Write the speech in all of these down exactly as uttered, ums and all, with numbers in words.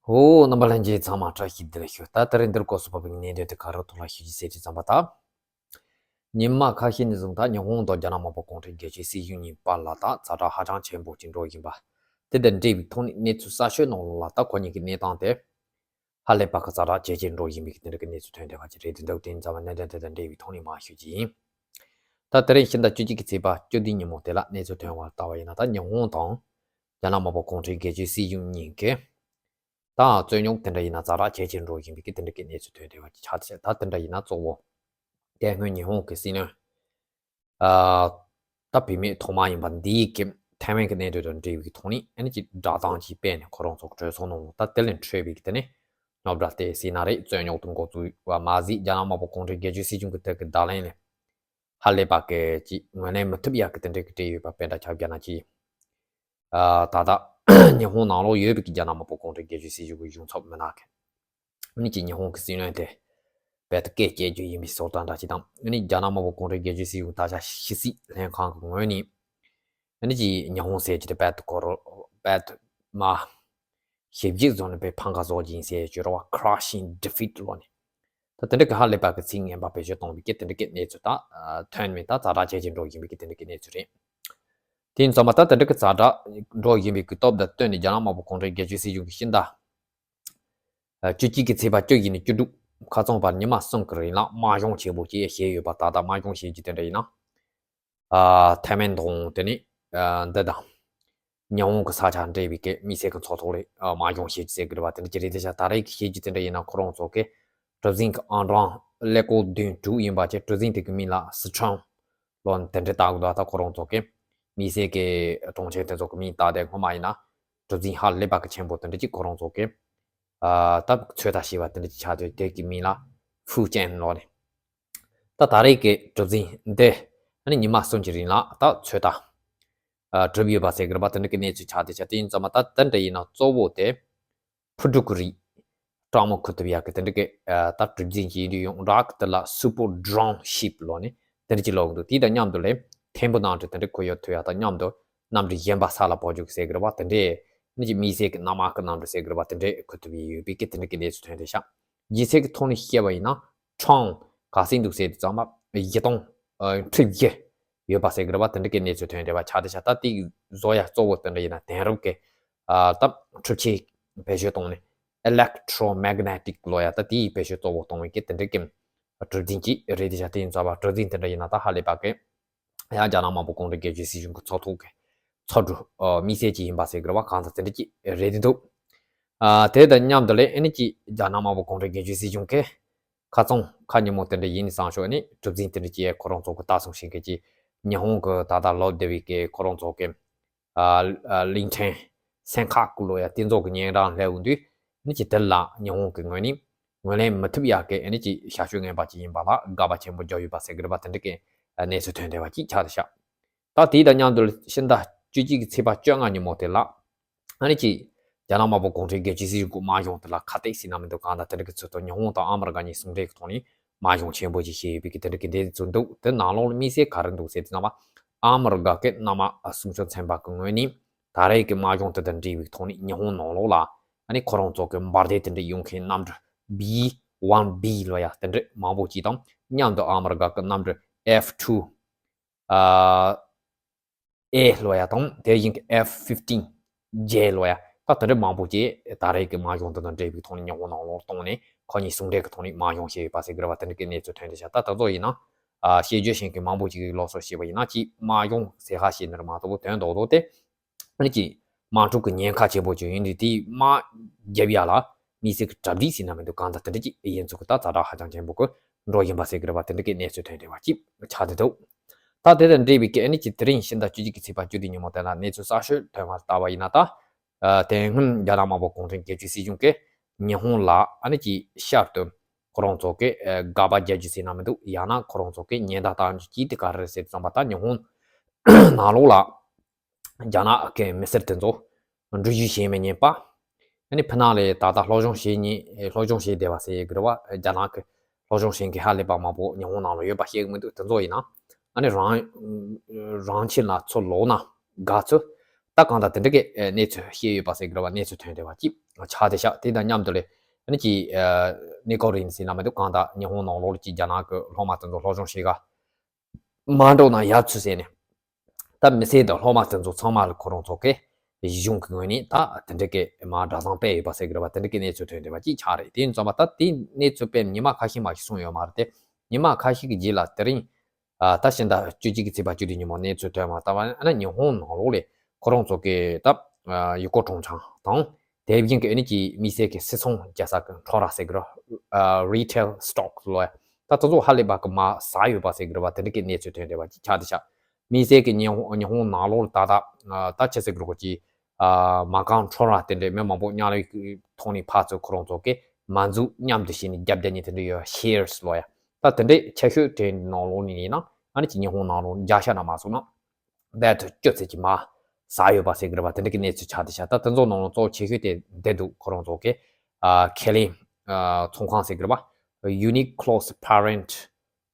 ཨོ། རྣམ་པ་ལྷན་རྒྱས་ཚང་མ་བཀྲ་ཤིས་བདེ་ལེགས་ཞུ། ད་དེ་རིང་འདིར་སྐོར་སུ་བབས་པའི་གནད་དོན་དེ་ག་རེ་ཐོག་ལ་ཞུ་རྒྱུ་ཟེར་དུས་ཙམ་པ་ད། ཉི་མ་ཁ་ཤས་ནས་བཟུང་ད་ཉི་ཧོང་དང་རྒྱ་ནག་དམར་པོ་གུང་ཁྲན་རྒྱལ་གཅེས་སྲིད་གཞུང་གཉིས་བར་ལ་ད་ཛ་དྲག་ཧ་ཅང་ཆེན་པོ་ཅིག་འགྲོ་བཞིན་པ། དེ་དང་འབྲེལ་བའི་ཐོག་ནས་གནས་ཚུལ་གསར་ཤོས་ནང་ལོགས་ལ་ད་ཁོ་གཉིས་ཀྱི་གནས་སྟངས་དེ་ཧ་ལས་པ་གི་ཛ་དྲག་ཇེ་ཆེར་འགྲོ་བཞིན་པའི་དེ་འདྲ་གི་གནས་ཚུལ་ཐོན་བསྡད་པ་ཅིག་རེད། དེ་འདྲ་དེ་ཡིན་ཙང་བ་གནད་དོན་དེ་དང་འབྲེལ་བའི་ཐོག་ནས་མར་ཞུ་རྒྱུ་ཡིན། ད་དེ་རིང་ཕྱི་ཟླ་བཅུ་གཅིག་གི་ཚེས་པ་བཅུ་བདུན་ཉིན་མོ་དེ་ལ་གནས་ཚུལ་ཐོན་པར་ལྟ་བ་ཡིན་ན། ད་ཉི་ཧོང་དང་རྒྱ་ནག་དམར་པོ་གུང་ཁྲན་རྒྱལ་གཅེས་སྲིད་གཞུང་གཉིས་ཀས་ད་རྩོད་རྙོག་དེ་འདྲ་ཡིན་ན་ཛ་དྲག་ཇེ་ཆེར་འགྲོ་བཞིན་པའི་གི་དེ་འདྲ་གི་གནས་ཚུལ་ཐོན་བསྡད་པ་ཅིག་ཆགས་བསྡད། ད་དེ་འདྲ་ཡིན་ན་གཙོ་བོ་དེ་སྔོན་ཉི་ཧོང་གི་སྲིད་བློན་ཨ་ད་བུད་མེད་ཐོག་མ་ཡིན་པ་འདིའི་གི་ཐའེ་ཝན་གི་གནད་དོན་དང་འབྲེལ་བའི་ཐོག་ནས་ཨ་ནི་ཅིག་བསྒྲགས་གཏམ་ཅིག་སྤེལ་ནས་ཁོ་རང་ཚོ་གྲོས་ཚོགས་ནང་ལ་ད་དེ་ལས་འཕྲོས་པའི་གི་དེ་ནས་རྙོག་དྲ་དེ་ཟེར་ན་རེད། རྩོད་རྙོག་དེ་འགོ་བཙུགས་པ་མ་ཟད་རྒྱ་ནག་དམར་པོ་གུང་ཁྲན་རྒྱལ་གཅེས་སྲིད་གཞུང་གི་དེ་གི་བརྡ་ལན་ལས་ཧ་ལས་པ་གི་ཅིག་ངོས་ལེན་མི་ཐུབ་ཡག་གི་དེ་འདྲ་གི་སྤྲད་ཡོད་པ། དཔེ་འདྲ་ཆགས་རྒྱ་ནག་གིས་ཨ་ད་ལྟ་ཉི་ཧོང་ནང་ལོགས་ཡོད་པའི་གི་རྒྱ་ནག་དམར་པོ་གུང་ཁྲན་རྒྱལ་གཅེས་སྲིད་གཞུང་གི་གཞུང་ཚབ་མི་སྣ་གིས་ཨ་ནི་ཅིག་ཉི་ཧོང་གི་སྲིད་བློན་དེ་རྦད་དེ་སྐད་སྐྱེལ་རྒྱུ་ཡིན་པའི་བཟོ་ལྟ་འདྲ་ཅིག་དང་། ཨ་ནི་རྒྱ་ནག་དམར་པོ་གུང་ཁྲན་རྒྱལ་གཅེས་སྲིད་གཞུང་ད་ཆ་ཕྱི་སྲིད་ལྷན་ཁང་གི་ངོས་ནས་ཨ་ནི་ཅིག་ཉི་ཧོང་ཟེར་རྒྱུ་དེ་རྦད་དེ་ཁོ་རང་རྦད་དེ་མ་ཞེ་བགྱིས་བཟོ་ནས་པའི་ཕམ་ཁ་བཟོ་གི་ཡིན་ཟེར་ཡོད་རེད་བ། Crushing defeat ལོ་ནས། ད་དེ་འདྲ་གི་ཧ་ལས་པ་གི་ཚིག་ངན་པ་བེད་སྤྱོད་གཏོང་བའི་གི་དེ་འདྲ་གི་གནས་ཚུལ་ད་ཐོན་མེད། ད་ཛ་དྲག་ཇེ་ཆེར་འགྲོ་བཞིན་པའི་གི་དེ་འདྲ་གི་གནས་ཚུལ་རེད། དེ་ཡིན་ཙང་མ་ད་དེ་འདྲ་གི་ཛ་དྲག་འགྲོ་བཞིན་པའི་གི་སྟོབས་དང་བསྟུན་ནས་རྒྱ་ནག་དམར་པོ་གུང་ཁྲན་རྒྱལ་གཅེས་སྲིད་གཞུང་གི་ཕྱི་ཟླ་བཅུ་གཅིག་གི་ཚེས་པ་བཅུ་བཞི་ནས་བཅུ་དྲུག་ཁ་རྩང་བར་ཉི་མ་གསུམ་གི་རིང་ལ་དམག་སྦྱོང་ཆེན་པོ་ཅིག་བྱས་ཡོད་པ། ད་ལྟ་དམག་སྦྱོང་བྱེད་རྒྱུ་དེ་འདྲ་ཡིན་ན། ཨ་ཐའེ་ཝན་དང་དེ་ནས་ཨ་འདི་དང་ཉི་ཧོང་གི་ས་ཆ་འབྲེལ་བའི་གི་དམིགས་བསལ་གི་མཚོ་ཐོག་ལ་ཨ་དམག་སྦྱོང་བྱེད་རྒྱུ་ཟེར་གི་རེད་བ། དེ་འདྲ་ཅིག་རེད། དེ་ཆ་ད་རེས་ཀྱི་བྱེད་རྒྱུ་དེ་འདྲ་ཡིན་ན་ཁོ་རང་ཚོ་གི་གྲུ་གཟིངས་ཀྱི་ཨང་གྲངས་ཀླད་ཀོར་བདུན་དྲུག་ཡིན་པ་བྱས། གྲུ་གཟིངས་དེ་གི་མིང་ལ་སི་ཁྲོན་ལོ་དེ་འདྲ་བཏགས་འདུག་ད་ཁོ་རང་ཚོ་གི་དམིགས་བསལ་གི་གྲོང་ཁྱེར་དེ་ཚོ་གི་མིང་བཏགས་ཏེ། སྔོན་མ་ཡིན་ན་གྲུ་གཟིངས་ཧ་ལས་པ་གི་ཆེན་པོ་དེ་འདྲ་ཅིག་ཁོ་རང་ཚོ་གི་ཨ་ད་ཚོད་ལྟ་བྱས་པ་དེ་འདྲ་ཅིག་ཆགས་དུས། དེ་གི་མིང་ལ་ཧྥུའུ་ཅན་ལོ་ནས། ད་ད་རེས་ཀྱི་གྲུ་གཟིངས་འདི་ཨ་ནི་ཉི་མ་གསུམ་གྱི་རིང་ལ་ད་ཚོད་ལྟ་ཨ་གྲུབ་ཡོད་པ་ཟེར་གི་རེད་པ། དེ་འདྲ་གི་གནས་ཚུལ་ཆགས་བསྡད་ཤག་དེ་ཡིན་ཙང་མ་ད་དེ་འདྲ་ཡིན་ན་གཙོ་བོ་དེ་ཕུ་ཕྲུག་གི་རིགས་སྤྲང་མོ་འཁུར་ཐུབ་ཡག་གི་དེ་འདྲ་གི་ཨ་ད་གྲུ་གཟིངས་ཅིག་ཡིན་དུས། ཡང་རག་དེ་ལ་Super Drone Ship ལོ་ནས་དེ་འདྲ་ཅིག་ལབ་གི་འདུག་དེ་དང་མཉམ་དུ་ལས་ཐེམ་བུ་གནམ་གྲུ་དེ་འདྲ་འཁུར་ཡོང་ཐུབ་ཡག་དང་མཉམ་དུ་གནམ་གྲུ་གཞན་པ་ས་ལ་འཕུར་རྒྱུ་ཟེར་གི་རེད་པ། དེ་འདྲས་ཨ་ནི་ཅིག་དམིགས་བསལ་གི་གནམ་དམག་གི་གནམ་གྲུ་ཟེར་གི་རེད་པ། དེ་འདྲས་འཁུར་ཐུབ་ཡག་ཡོད་པའི་གི་དེ་འདྲ་གི་གནས་ཚུལ་ཐོན་བསྡད་ཤག་རྒྱུ་མཚན་གྱི་ཐོག་ནས་བཤད་པ་ཡིན་ན། ཁྲོན་ག་ཚོད་འདུག་ཟེར་དུས་ཙམ་པ་བཞི་སྟོང་ཁྲི་བཞི་ཡོད་པ་ཟེར་གི་རེད་པ། དེ་འདྲ་གི་གནས་ཚུལ་ཐོན་བསྡད་པ་ཆགས་བསྡད་ཤག་ད་དེ་བཟོ་ཡག་གཙོ་བོ་དེ་འདྲ་ཡིན་ན་དེང་རབས་ཀྱི་ཨ་ད་འཕྲུལ་ཆས་བེད་སྤྱོད་གཏོང་ནས་Electromagnetic ལོ་ཡ་ད་དེའི་བེད་སྤྱོད་གཙོ་བོ་གཏོང་བའི་གི་དེ་འདྲ་གི་གྲུ་གཟིངས་ཅིག་རེད་བསྡད་ཤག་དེ་ཡིན་ཙང་པ་གྲུ་གཟིངས་དེ་འདྲ་ཡིན་ན་ད་ཧ་ལས་པ་གི་ཡང་རྒྱ་ནག་དམར་པོ་གུང་ཁྲན་རྒྱལ་གཅེས་སྲིད་གཞུང་གི་མཚོ་ཐོག་གི་མཚོ་གྲུ་ཨ་དམིགས་བསལ་ཅིག་ཡིན་པ་ཟེར་གི་རེད་པ། གང་ལྟར་དེ་འདྲ་ཅིག་རེད་བསྡད་འདུག་ཨ་དེ་དང་མཉམ་དུ་ལས་ཨ་ནི་ཅིག་རྒྱ་ནག་དམར་པོ་གུང་ཁྲན་རྒྱལ་གཅེས་སྲིད་གཞུང་གིས་ཁ་རྩང་ཁ་ཉིན་མོ་དེ་འདྲ་ཡིན་བསམ་ཤོག་ཨ་ནི་གྲུ་གཟིངས་དེ་འདྲ་ཅིག་ཁོ་རང་ཚོ་གི་ལྟ་སྲུང་བྱེད་མཁན་ཅིག་ཉི་ཧོང་གི་ད་ལྟ་ལོ་དེ་བའི་གི་ཁོ་རང་ཚོ་གི་ཨ་ཨ་གླིང་ཕྲན་སན་ཁ་ཀུ་ལོ་ཡ་དེ་ཚོ་གི་ཉེ་འགྲམ་སླེབས་ཡོང་དུས། ཨ་ནི་ཅིག་དེ་ལ་ཉི་ཧོང་གི་ངོས་ནས་ངོས་ལེན་མི་ཐུབ་ཡག་གི་ཨ་ནི་ཅིག་བྱ་སྤྱོད་ངན་པ་ཅིག་ཡིན་པ་ལ་དགག་པ་ཆེན་པོ་བརྒྱབ་ཡོད་པ་ཟེར་གི་རེད་པ། དེ་འདྲ་གི་གནས་ཚུལ་ཐོན་བསྡད་པ་ཅིག་ཆགས་བསྡད་ཤག་ད་དེ་དང་མཉམ་དུ་ཕྱི་ཟླ་བཅུ་གཅིག་གི་ཚེས་པ་བཅོ་ལྔ་ཉིན་མོ་དེ་ལ་ཨ་ནི་ཅིག་རྒྱ་ནག་དམར་པོ་གུང་ཁྲན་རྒྱལ་གཅེས་སྲིད་གཞུང་གི་དམག་སྦྱོང་དེ་ལ་ཁ་གཏད་ཟེར་ན་མི་འདུག་གང་ལྟར་དེ་འདྲ་གི་ཚུལ་དུ་ཉི་ཧོང་དང་ཨ་མི་རི་ཀ་གཉིས་ཟུང་འབྲེལ་གྱི་ཐོག་ནས་དམག་སྦྱོང་ཆེན་པོ་ཅིག་བྱས་ཡོད་པའི་གི་དེ་འདྲ་གི་འདི་ཚོ་འདུག་དེ་ནང་ལོགས་ལ་དམིགས་བསལ་ག་རེ་འདུག་ཟེར་དུས་ཙམ་པ། ཨ་མི་རི་ཀ་གི་གནམ་དམག་སྲུང་སྐྱོབ་ཚན་པ་གི་ངོས་ནས་ད་རེས་ཀྱི་དམག་སྦྱོང་དེ་དང་འབྲེལ་བའི་ཐོག་ནས་ཉི་ཧོང་ནང་ལོགས་ལ་ཨ་ནི་ཁོ་རང་ཚོ་གི་འབར་མདེལ་དེ་འདྲ་གཡུག་མཁན་གནམ་གྲུ་B one B ལོ་ཡ་དེ་འདྲ་མང་པོ་ཅིག་དང་མཉམ་དུ་ཨ་མི་རི་ཀ་གི་གནམ་གྲུ་F two ཨ་A ལོ་ཡ་དང་དེ་བཞིན་གྱི་F fifteen J ལོ་ཡ་ད་དེ་འདྲ་མང་པོ་ཅིག་ད་རེས་ཀྱི་དམག་སྦྱོང་དེ་དང་འབྲེལ་བའི་ཐོག་ནས་ཉི་ཧོང་ནང་ལོགས་གཏོང་ནས་ཁོ་གཉིས་ཟུང་འབྲེལ་གྱི་ཐོག་ནས་དམག་སྦྱོང་བྱས་ཡོད་པ་ཟེར་གི་རེད་པ། དེ་འདྲ་གི་གནས་ཚུལ་ཐོན་བསྡད་ཤག་ད་དེ་ཚོ་ཡིན་ན་ཨ་ཤེས་རྒྱུ་ཤེས་མཁན་མང་པོ་ཅིག་གིས་ལོགས་སུ་བཤད་པ་ཡིན་ན། ཅིག་དམག་སྦྱོང་ཟེར་ཧ་ཤེས་ནི་རེད་མ་གཏོགས་དོན་རྡོག་རྡོག་དེ་ཨ་ནི་ཅིག་དམག་འཁྲུག་གི་ཉེན་ཁ་ཆེན་པོ་ཅིག་ཡིན་དུས། དེའི་དམག་རྒྱབ་ཡ་ལ་དམིགས་བསལ་གྱི་གྲ་སྒྲིག་ཟེར་ན་མི་འདུག་གང་ལྟར་དེ་འདྲ་ཅིག་ཡིན་ཚུལ་གྱི་ད་ཛ་དྲག་ཧ་ཅང་ཆེན་པོ་གི་འགྲོ་བཞིན་པ་ཟེར་གི་རེད་པ། དེ་འདྲ་གི་གནས་ཚུལ་ཐོན་བསྡད་པ་ཅིག་ཆགས་བསྡད་འདུག་ད་དེ་དང་འབྲེལ་བའི་གི་ཨ་ནི་ཅིག་དེ་རིང་ཕྱི་ཟླ་བཅུ་གཅིག་གི་ཚེས་པ་བཅུ་བདུན་ཉིན་མོ་དེ་ལ་གནས་ཚུལ་གསར་ཤོས་ཐོན་པར་ལྟ་བ་ཡིན་ན། ད་ཨ་དེ་སྔོན་རྒྱ་ནག་དམར་པོ་གུང་ཁྲན་རྒྱལ་གཅེས་སྲིད་གཞུང་གིས་ཉི་ཧོང་ལ་ཨ་ནི་ཅིག་ཤར་དུ་ཁོ་རང་ཚོ་གི་ཨ་དགག་པ་རྒྱག་རྒྱུ་ཟེར་ན་མི་འདུག་ཡང་ན་ཁོ་རང་ཚོ་གི་ཉེན་བརྡ་བཏང་རྒྱུ་ཅིག་དེ་ག་རེ་རེད་ཟེར་དུས་ཙམ་པ། ད་ཉི་ཧོང་ནང་ལོགས་ལ་རྒྱ་ནག་གི་མི་སེར་དེ་ཚོ་འགྲུལ་བཞུད་བྱེད་མི་ཉན་པ། ཨ་ནི་ཕི་ནང་ལ་ད་ལྟ་སློབ་སྦྱོང་བྱེད་ཉེ་སློབ་སྦྱོང་བྱེད་བསྡད་པ་ཟེར་གི་རེད་པ། རྒྱ་ནག་གི་སློབ་སྦྱོང་བྱེད་མཁན་ཧ་ལས་པ་མང་པོ་ཉི་ཧོང་ནང་ལ་ཡོད་པ་ཤེས་ཀྱི་མི་འདུག་དེ་ཚོ་ཡིན་ན་ཨ་ནི་རང་རང་ཁྱིམ་ལ་ཚུར་ལོག་ན་དགའ་ཚོད་ ད་གང་ལྟར་དེ་འདྲ་གི་གནས་ཚུལ་བཤད་ཡོད་པ་ཟེར་གི་རེད་བ། གནས་ཚུལ་ཐོན་བསྡད་པ་ཅིག་ཆགས་བསྡད་ཤག་དེ་དང་མཉམ་དུ་ལས་ཨ་ནི་ཅིག་གནས་སྐོར་ཡིན་ཟེར་ན་མི་འདུག་གང་ལྟར་ཉི་ཧོང་ནང་ལོགས་ལ་ཅིག་རྒྱ་ནག་གི་སློབ་མ་དེ་ཚོ་སློབ་སྦྱོང་བྱེད་ག་མ་འགྲོ་ན་ཡག་ཚུལ་ཟེར་ནས། ད་མི་སེར་དང་སློབ་མ་དེ་ཚོ་ཚང་མ་ལ་ཁོ་རང་ཚོ་གི་གཞུང་གི་ངོས་ནས་ད་དེ་འདྲ་གི་མ་གྲྭ་ཚང་སྤེལ་ཡོད་པ་ཟེར་གི་རེད་བ། དེ་འདྲ་གི་གནས་ཚུལ་ཐོན་བསྡད་པ་ཅིག་ཆགས་རེད། དེ་ཡིན་ཙང་མ་ད་དེ་གནས་ཚུལ་སྤེལ་ཉི་མ་ཁ་ཤས་མ་ཞིག་སོང་ཡོད་མ་རེད་དེ། ཉི་མ་ཁ་ཤས་ཀྱི་རྗེས་ལ་དེ་རིང་ཨ་ད་ཕྱི་ཟླ་བཅུ་གཅིག་གི་ཚེས་པ་བཅུ་དྲུག་ཉིན་མོ་གནས་ཚུལ་ཐོན་མ་ད་བ་ཨ་ན་ཉི་ཧོང་ནང་ལོགས་ལས་ཁོ་རང་ཚོ་གི་ད་ཡུལ་སྐོར་སྤྲོ་འཆམ་དང་དེ་བཞིན་གི་ཨ་ནི་ཀྱི་མི་སེར་གི་སིལ་ཚོང་རྒྱག་ས་གི་ཁྲོམ་ར་ཟེར་གི་རེད། retail stock ལོ་ཡ་ད་དེ་ཚོ་ཧ་ལས་པ་གི་མ་ཟ་ཡོད་པ་ཟེར་གི་རེད་བ། དེ་འདྲ་གི་གནས་ཚུལ་ཐོན་བསྡད་པ་ཅིག་ཆགས་བསྡད་ཤག་མི་སེར་གི་ཉི་ཧོང་ཉི་ཧོང་ནང་ལོགས་ལ་ད་ད་ད་ཆི་ཟེར་གི་རེད་གོ་ཅི་མ་རྐང་ཁྲོམ་ར་དེ་འདྲའི་མི་མང་པོ་མཉམ་ལས་ཐོག་ནས་ཕར་ཚུར་ཁོ་རང་ཚོ་གི་མ་འཛུགས་མཉམ་དུ་བྱས་ནས་རྒྱབ་རྒྱབ་ནས་དེ་འདྲ་ཡོད། shares ལོ་ཡ་ད་དེ་འདྲའི་ཆེ་ཤོས་དེ་ནང་ལོགས་ནས་ཡིན་ན་ཨ་ནི་ཅིག་ཉི་ཧོང་ནང་ལོགས་བརྒྱ་ཆ་ན་མ་སོང་ན་བལ་ཐུ་བཅུ་ཙམ་གྱི་མ་ཟ་ཡོད་པ་ཟེར་གི་རེད་བ། དེ་འདྲ་གི་གནས་ཚུལ་ཆགས་བསྡད་ཤག་ད་དེ་ཚོ་ནང་ལོགས་གཙོ་བོ་ཆེ་ཤོས་དེ་འདི་འདུག་ཁོ་རང་ཚོ་གི་ཨ་ཁེ་ལེན་ཨ་ཚོང་ཁང་ཟེར་གི་རེད་བ། Unique Clothes Parent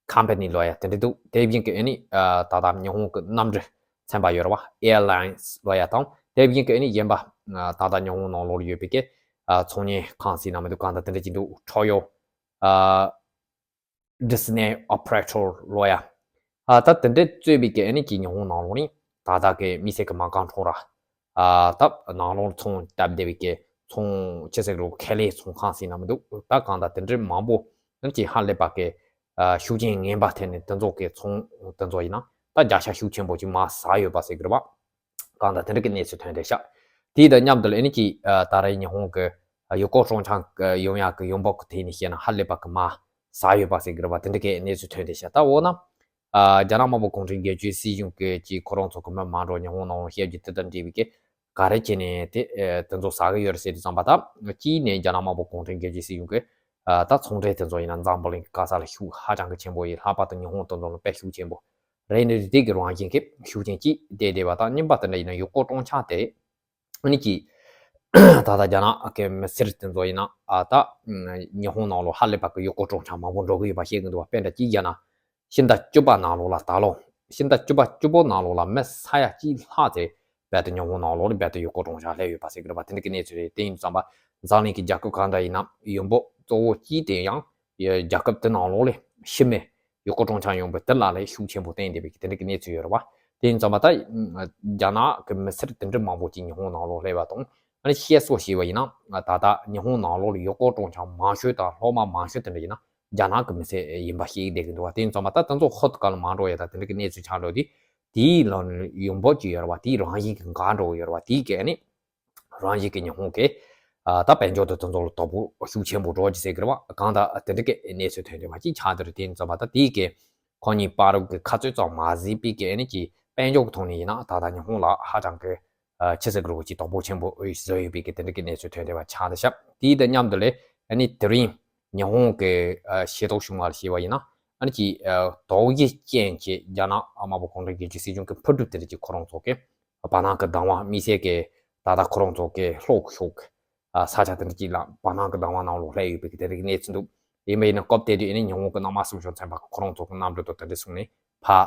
Company ལོ་ཡ་དེ་འདྲ་འདུག་དེ་བཞིན་གི་ཨ་ནི་ཨ་ད་ལྟ་ཉི་ཧོང་གི་གནམ་གྲུ་ཚན་པ་ཡོད་རེད་བ། Airlines ལོ་ཡ་དང་དེ་བཞིན་གི་ཨ་ནི་གཞན་པ་ཨ་ད་ལྟ་ཉི་ཧོང་ནང་ལོགས་ལ་ཡོད་པའི་གི་ཨ་ཚོང་གཉེར་ཁང་ཟེར་ན་མི་འདུག་གང་ལྟར་དེ་འདྲ་ཅིག་འདུག Toyo ཨ་Disney Operator ལོ་ཡ། ཨ་ད་དེ་འདྲའི་གཙོས་པའི་གི་ཨ་ནི་ཀྱི་ཉི་ཧོང་ནང་ལོགས་ནི་ད་ལྟ་གི་མི་སེར་གི་མ་རྐང་ཁྲོམ་ར། ཨ་ད་ནང་ལོགས་ཚོང་བཏབ་བསྡད་པའི་གི་ཚོང་ཆི་ཟེར་རུ་ཁེ་ལས་ཚོང་ཁང་ཟེར་ན་མི་འདུག་ད་གང་ལྟར་དེ་འདྲའི་མང་པོ་ཨ་ནི་ཀྱི་ཧ་ལས་པ་གི་ཨ་ཤུགས་རྐྱེན་ངན་པ་ཐེབས་ནས་དེ་ཚོ་གི་ཚོང་དེ་ཚོ་ཡིན་ན་ད་བརྒྱ་ཆ་ཤུགས་ཆེན་པོ་ཅིག་མ་ཟ་ཡོད་པ་ཟེར་གི་རེད་བ། གང་ལྟར་དེ་འདྲ་གི་གནས་ཚུལ་ཐོན་བསྡད་ཤག་དེ་དང་མཉམ་དུ་ལ་ཨ་ནི་ཀྱི་ཨ་ད་རེས་ཉི་ཧོང་གི་ཨ་ཡུལ་སྐོར་སྤྲོ་འཆམ་གི་ཡོང་ཡག་གི་ཡོང་འབབ་ཀྱི་ཐད་ནས་བཤད་ན་ཧ་ལས་པ་གི་མ་ཟ་ཡོད་པ་ཟེར་གི་རེད་བ། དེ་འདྲ་གི་གནས་ཚུལ་ཐོན་བསྡད་ཤག་ད་འོ་ན་ཨ་རྒྱ་ནག་དམར་པོ་གུང་ཁྲན་རྒྱལ་གཅེས་སྲིད་གཞུང་གི་ཀྱི་ཁོ་རང་ཚོ་གི་མི་མང་འགྲོ་ཉི་ཧོང་ནང་ལ་བཤད་རྒྱུ་དེ་དང་འབྲེལ་བའི་གི་ག་རེ་བྱས་ནས་དེ་ཨེ་དེ་ཚོ་ཟ་གི་ཡོད་རེད་ཟེར་དུས་ཙམ་པ་ད་གཅིག་ནས་རྒྱ་ནག་དམར་པོ་གུང་ཁྲན་རྒྱལ་གཅེས་སྲིད་གཞུང་གི་ཨ་ད་ཚོང་འབྲེལ་དེ་ཚོ་ཡིན་ན་འཛམ་བུ་གླིང་གི་ག་ས་ལ་ཤུགས་ཧ་ཅང་གི་ཆེན་པོ་ཡིན། ལྷག་པར་དུ་ཉི་ཧོང་དེ་ཚོ་ལ་དཔེ་ཤུགས་ཆེན་པོ་རེད། འདི་དེ་གི་རང་བཞིན་གྱི་ཤུགས་རྐྱེན་གཅིག་དེ་བསྡད་པ་དང་གཉིས་པ་དེ་འདྲ་ཡིན་ན་ཡུལ་སྐོར་སྤྲོ་འཆམ་དེ་ཨ་ནི་ཀྱི་ད་ལྟ་རྒྱ་ནག་གི་མི་སེར་དེ་ཚོ་ཡིན་ན་ཨ་ད་ཉི་ཧོང་ནང་ལོགས་ཧ་ལས་པ་གི་ཡུལ་སྐོར་སྤྲོ་འཆམ་མང་པོ་འགྲོ་གི་ཡོད་པ་བཤད་གི་འདུག་བ། དཔེ་འདྲ་གཅིག་བརྒྱབ་ན་ཕྱི་ཟླ་བཅུ་པ་ནང་ལོགས་ལ་ད་ལོ་ཕྱི་ཟླ་བཅུ་པ་བཅུ་པོ་ནང་ལོགས་ལ་མི་ས་ཡ་གཅིག་ལྷག་ཙམ་རྦད་དེ་ཉི་ཧོང་ནང་ལོགས་ལ་རྦད་དེ་ཡུལ་སྐོར་སྤྲོ་འཆམ་སླེབས་ཡོད་པ་ཟེར་གི་རེད་པ། དེ་འདྲ་གི་གནས་ཚུལ་རེད། དེ་ཡིན་ཙང་པ་འཛམ་གླིང་གི་རྒྱལ་ཁབ་གང་འདྲ་ཡིན་ན་ཡོང་འབབ་གཙོ་བོ་གཅིག་དེ་ཡང་རྒྱལ་ཁབ་དེ་ནང་ལོགས་ལ་ཕྱི་མི་ཡུལ་སྐོར་སྤྲོ་འཆམ་ཡོང་བའི་དེ་ལ་ལས་ཤུགས་ཆེན་པོ་བསྟན་བསྡད་པའི་དེ་འདྲ་གི་གནས་ཚུལ་ཡོད་རེད་པ། དེ་ཡིན་ཙང་པ་ད་རྒྱ་ནག་གི་མི་སེར་དེ་འདྲ་མང་པོ་ཅིག་ཉི་ཧོང་ནང་ལོགས་སླེབས་པ་དང་ཨ་ནི་བཤད་སྲོལ་ཞིག་ཡོད་པ་ཡིན་ན་ད་ལྟ་ཉི་ཧོང་ནང་ལོགས་ལ་ཡུལ་སྐོར་སྤྲོ་འཆམ་མང་ཤོས་དང་སློབ་མ་མང་ཤོས་དེ་འདྲ་ཡིན་ན་རྒྱ་ནག་གི་མི་སེར་ཡིན་པ་ཤེས་བསྡད་ཀྱི་འདུག་བ། དེ་ཡིན་ཙང་པ་ད་དེ་ཚོ་ཧོད་ག་ལ་མ་འགྲོ་ཡ་ད་དེ་འདྲ་གི་གནས་ཚུལ་ཆགས་འགྲོ་དུས་དེའི་ལམ་ནས་ཡོང་འབབ་ཅིག་ཡོད་རེད་པ། དེའི་རང་བཞིན་གྱི་འགག་འགྲོ་གི་ཡོད་རེད་པ། དེའི་གི་ཨ་ནི་རང་བཞིན་གྱི་ཉི་ཧོང་གི་ཨ་ད་དཔལ་འབྱོར་དེ་དེ་ཚོ་ལ་དོ་ཕོག་ཤུགས་ཆེན་པོ་འགྲོ་གི་ཟེར་གི་རེད་པ། གང་ལྟར་དེ་འདྲ་གི་གནས་ཚུལ་ཐོན་བསྡད་པ་ཅིག་ཆགས་བསྡད་རེད། དེ་ཡིན་ཙང་པ་ད་དེའི་གི་ཁོ་གཉིས་བར་གྱི་ཁ་རྩོད་ཙམ་མ་ཟིན་པའི་གི་ཨ་ནི་ཀྱི་དཔལ་འབྱོར་གྱི་ཐོག་ནས་ཡིན་ན་ད་ལྟ་ཉི་ཧོང་ལ་ཧ་ཅང་གི་ཨ་ཆི་ཟེར་དགོས་རེད་པ། ཅིག་དོ་ཕོག་ཆེན་པོ་བཟོས་ཡོད་པའི་གི་དེ་འདྲ་གི་གནས་ཚུལ་ཐོན་བསྡད་པ་ཆགས་བསྡད་ཤག་དེའི་དང་མཉམ་དུ་ལས་ཨ་ནི་དེ་རིང་ཉི་ཧོང་གི་ཨ་ཤེས་རྟོགས་བྱུང་བར་བྱས་པ་ཡིན་ན་ཨ་ནི་ཀྱི་ཨ་དོགས་གཞི་ཅན་གྱི་རྒྱ་ནག་དམར་པོ་གུང་ཁྲན་རྒྱལ་གཅེས་སྲིད་གཞུང་གི་འཕུར་གྲུ་དེ་འདྲ་ཅིག་ཁོ་རང་ཚོ་གི་བར་སྣང་གི་སྡང་བ་མི་སེར་གི་ད་ལྟ་ཁོ་རང་ཚོ་གི་ལྷོ་ཕྱོགས་ཀྱི་ཨ་ས་ཆ་དེ་འདྲ་ཅིག་ལ་བར་སྣང་གི་སྡང་བ་ནང་ལོགས་སླེབས་ཡོད་པའི་གི་དེ་འདྲ་གི་གནས་ཚུལ་འདུག་ཡིན་པ་ཡིན་ན་སྐབས་དེ་དུས་ཨ་ནི་ཉི་ཧོང་གི་གནམ་དམག་སྲུང་སྐྱོང་ཚན་པ་གི་ཁོ་རང་ཚོ་གི་གནམ་གྲུ་དང་དེ་འདྲ་བཟུང་ནས་ཕར་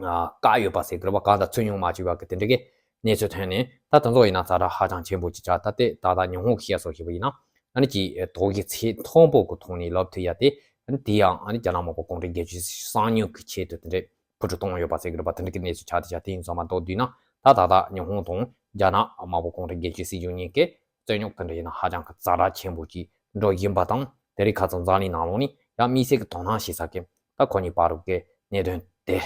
ཨ་བཀག་ཡོད་པ་ཟེར་གི་རེད་པ། གང་ལྟར་ཚུར་ཡོང་མ་བཅུག་པ་གི་དེ་འདྲ་གི་གནས་ཚུལ་ཐོན་ནས་ད་དེ་ཚོ་ཡིན་ན་ཛ་དྲག་ཧ་ཅང་ཆེན་པོ་ཅིག་ཆགས། ད་ལྟའི་ད་ལྟ་ཉི་ཧོང་གི་བཤད་སྲོལ་ཞིག་ཡིན་ན་ཨ་ནི་ཀྱི་དོགས་གཞི་ཚད་མཐོན་པོ་གི་ཐོག་ནས་ལབ་ཐུབ་ཡ་དེ་ཨ་ནི་དེ་ཡང་ཨ་ནི་རྒྱ་ནག་དམར་པོ་གུང་ཁྲན་རྒྱལ་གཅེས་སྲིད་གཞུང་གསང་ཉུལ་གྱི་ཆེད་དུ་དེ་འདྲའི་འཕུར་གྲུ་གཏོང་ཡོད་པ་ཟེར་གི་རེད་པ། དེ་འདྲ་གི་གནས་ཚུལ་ཆགས་བསྡད་ཤག་དེ་ཡིན་ཙང་མ་གཏོགས་བསྡུས་ན་ད་ད་ལྟ་ཉི་ཧོང་དང་རྒྱ་ནག་དམར་པོ་གུང་ཁྲན་རྒྱལ་གཅེས་སྲིད་གཞུང་གཉིས་ཀྱི་རྩོད་རྙོག་དེ་འདྲ་ཡིན་ན་ཧ་ཅང་གི་ཛ་དྲག་ཆེན་པོ་ཅིག་འགྲོ་བཞིན་པ་དང་དེ་རིང་ཁ་སང་འཛམ་གླིང་ནང་ལོགས་ནས་ཡང་དམིགས་བསལ་གྱི་དོ་སྣང་བྱེད་ས་གི་ད་ཁོ་གཉིས་བར་གྱི་གནད་དོན་དེ་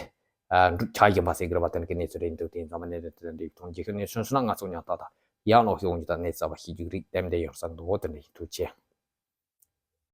ཨ་འགྲུབ་ཆགས་བཞིན་པ་ཟེར་གི་རེད་པ། དེ་འདྲ་གི་གནས་ཚུལ་རེད་འདུག་དེ་ཡིན་ཙང་མ་གནད་དོན་དེ་འདྲ་འགྲིག་ཐོང་རྒྱལ་ཁབ་གནས་ཚུལ་སོང་ན་ང་ཚོ་ཉག་ཏག་ཏག་ཡང་ལོག་ཤོག་འོང་རྒྱུ་དང་གནས་ཚུལ་བ་ཤེས་རྒྱུ་རིགས་ཏན་ཏན་ཡོང་ས་འདུག་འོ་དེ་འདྲ་ཡིན། ཐུགས་རྗེ་ཆེ།